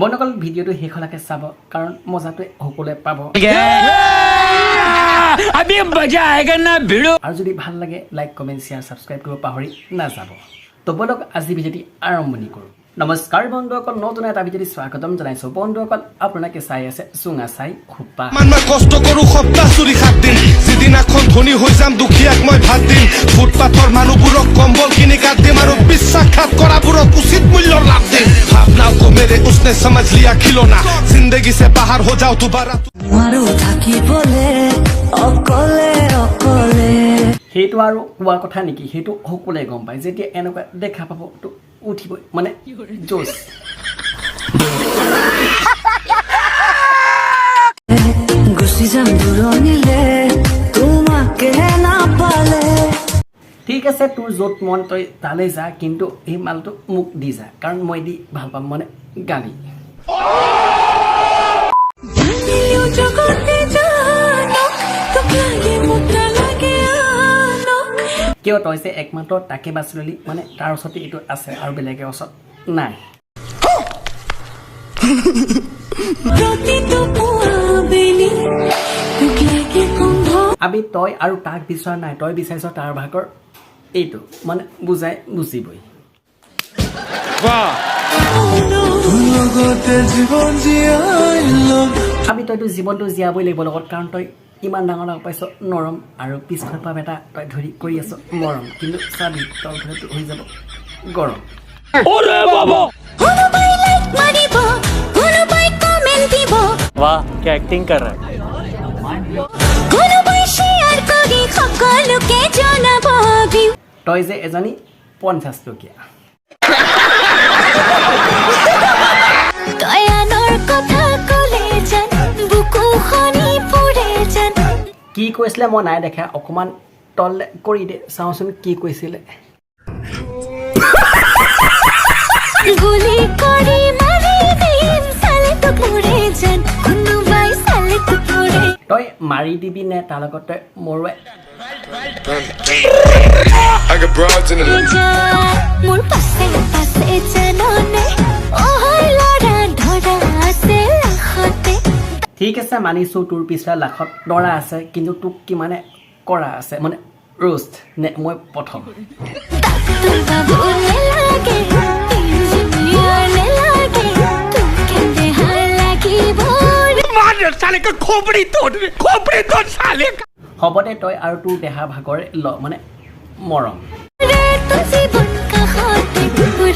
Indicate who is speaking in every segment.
Speaker 1: বন্ধুসকল, ভিডিঅ'টো শেষলৈকে চাব, কাৰণ মজাটোৱে সকলোৱে পাব।
Speaker 2: अभी मजा आएगा ना, भिड़ू।
Speaker 1: আৰু যদি ভাল লাগে, লাইক, কমেণ্ট, শ্বেয়াৰ, ছাবস্ক্ৰাইব কৰিব পাহৰি নাযাব। তো ব'লক, আজি ভিডিঅ'টি আৰম্ভণি কৰোঁ। নমস্কাৰ বন্ধুসকল, নতুন এটা ভিডিঅ'টি স্বাগতম জনাইছোঁ। বন্ধুসকল, আপোনালোকে চাই আছে চুঙা চাই খোপা।
Speaker 3: ইমান মই কষ্ট কৰো সপ্তাহ জুৰি 7 দিন। যিদিনাখন ধনী হৈ যাম, দুখীয়াক মই ভাত দিম। ফুটপাথৰ মানুহবোৰক কম্বল কিনি কাট দিম আৰু বিশ্বাসঘাত কৰাবোৰক উচিত মূল্যৰ লাভ দিম। भावनाओं को मेरे उसने समझ लिया खिलौना। जिंदगी से बाहर हो जाओ दोबारा।
Speaker 4: নোৱাৰো থাকিবলে অকলে অকলে।
Speaker 1: সেইটো আৰু কোৱা কথা নেকি? সেইটো সকলোৱে গম পায়। যেতিয়া এনেকুৱা দেখা পাব, তো উঠিবই মানে জোচ।
Speaker 4: গুচি যাম দূৰণিলে তোমাকে নাপালে।
Speaker 1: ঠিক আছে, তোৰ য'ত মন তই তালৈ যা, কিন্তু এই মালটো মোক দি যা, কাৰণ মই দি ভাল পাম, মানে গালি।
Speaker 5: জানিলেও জগতে জানক, তোক লাগে মোক নালাগে আনক।
Speaker 1: কিয় তই যে একমাত্ৰ তাকে বাছি ল'লি? মানে তাৰ ওচৰতে এইটো আছে আৰু বেলেগৰ ওচৰত নাই?
Speaker 5: প্ৰতিটো পুৱা বেলি তোক লাগে গোন্ধ।
Speaker 1: আমি তই আৰু তাক বিচৰা নাই, তই বিচাৰিছ তাৰ ভাগৰ এইটো, মানে বুজাই বুজিবই।
Speaker 3: লগতে জীৱন জীয়াই ল'ম।
Speaker 1: আমি তইতো জীৱনটো জীয়াবই লাগিব লগত, কাৰণ তই ইমান ডাঙৰ ডাঙৰ পাইছ নৰম আৰু পিছফালৰ পৰা এটা তই ধৰি কৰি আছ মৰম, কিন্তু চাবি, তলফালেতো হৈ যাব গৰম।
Speaker 5: কোনোবাই লাইক মাৰিব, কোনোবাই কমেণ্ট দিব।
Speaker 2: वाह, क्या एक्टिंग कर रहा है!
Speaker 5: কোনোবাই শ্বেয়াৰ কৰি সকলোকে জনাব।
Speaker 1: তই যে এজনী 50 টকীয়া।
Speaker 5: তই আনৰ কথা ক'লে যেন বুকুখনি পুৰে যেন।
Speaker 1: কি কৈছিলে মই নাই দেখা, অকণমান তল কৰি দে, চাওঁচোন কি কৈছিলে।
Speaker 5: গুলি কৰি মাৰি দিম চালে তোক মোৰে যেন, কোনোবাই চালে তোক মোৰে।
Speaker 1: তই মাৰি দিবি নে তাৰ লগত তই মৰুৱাই?
Speaker 3: I got broads in the
Speaker 5: মোৰ পাছে পাছে জাননে অ ল'ৰা ধৰা আছে লাখতে।
Speaker 1: ঠিক আছে, মানিছোঁ তোৰ পিছফালে লাখত দৰা আছে, কিন্তু তোক কিমানে কৰা আছে, মানে ৰোষ্ট নে মই প্ৰথম?
Speaker 5: ডাক্তৰ বাবু নেলাগে, ইঞ্জিনিয়াৰ নেলাগে, তোকে দেহা লাগিব।
Speaker 2: साले का खोपड़ी तोड़, खोपड़ी तोड़ साले का।
Speaker 1: হ'ব দে, তই আৰু তোৰ দেহা ভাগৰে ল, মানে মৰম।
Speaker 5: ৰে তোৰ জীৱন কাষতে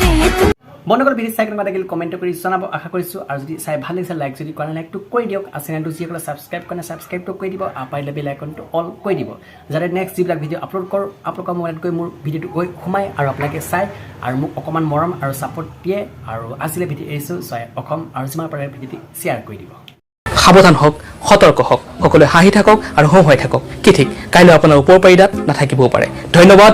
Speaker 5: ৰে তোৰ।
Speaker 1: বন্ধুসকল, ভিডিঅ' চাই কেনেকুৱা লাগিল কমেণ্ট কৰি জনাব আশা কৰিছোঁ। আৰু যদি চাই ভাল লাগিছে, লাইক যদি কৰা নাই, লাইকটো কৰি দিয়ক। আৰু চেনেলটো যিসকলে ছাবস্ক্ৰাইব কৰে, ছাবস্ক্ৰাইবটো কৰি দিব আৰু পাৰিলে বেল আইকনটো অল কৰি দিব, যাতে নেক্সট যিবিলাক ভিডিঅ' আপলোড কৰোঁ, আপোনালোকৰ মোবাইলত গৈ মোৰ ভিডিঅ'টো গৈ সোমায় আৰু আপোনালোকে চাই আৰু মোক অকণমান মৰম আৰু ছাপোৰ্ট দিয়ে। আৰু আজিলৈ ভিডিঅ' এৰিছোঁ। জয় অসম আৰু যিমান পাৰে ভিডিঅ'টি শ্বেয়াৰ কৰি দিব।
Speaker 6: সাৱধান হওক, সতৰ্ক হওক, সকলোৱে হাঁহি থাকক আৰু হঁহুৱাই থাকক। কি ঠিক, কাইলৈ আপোনাৰ ওপৰ পাৰিদাত নাথাকিবও পাৰে। ধন্যবাদ।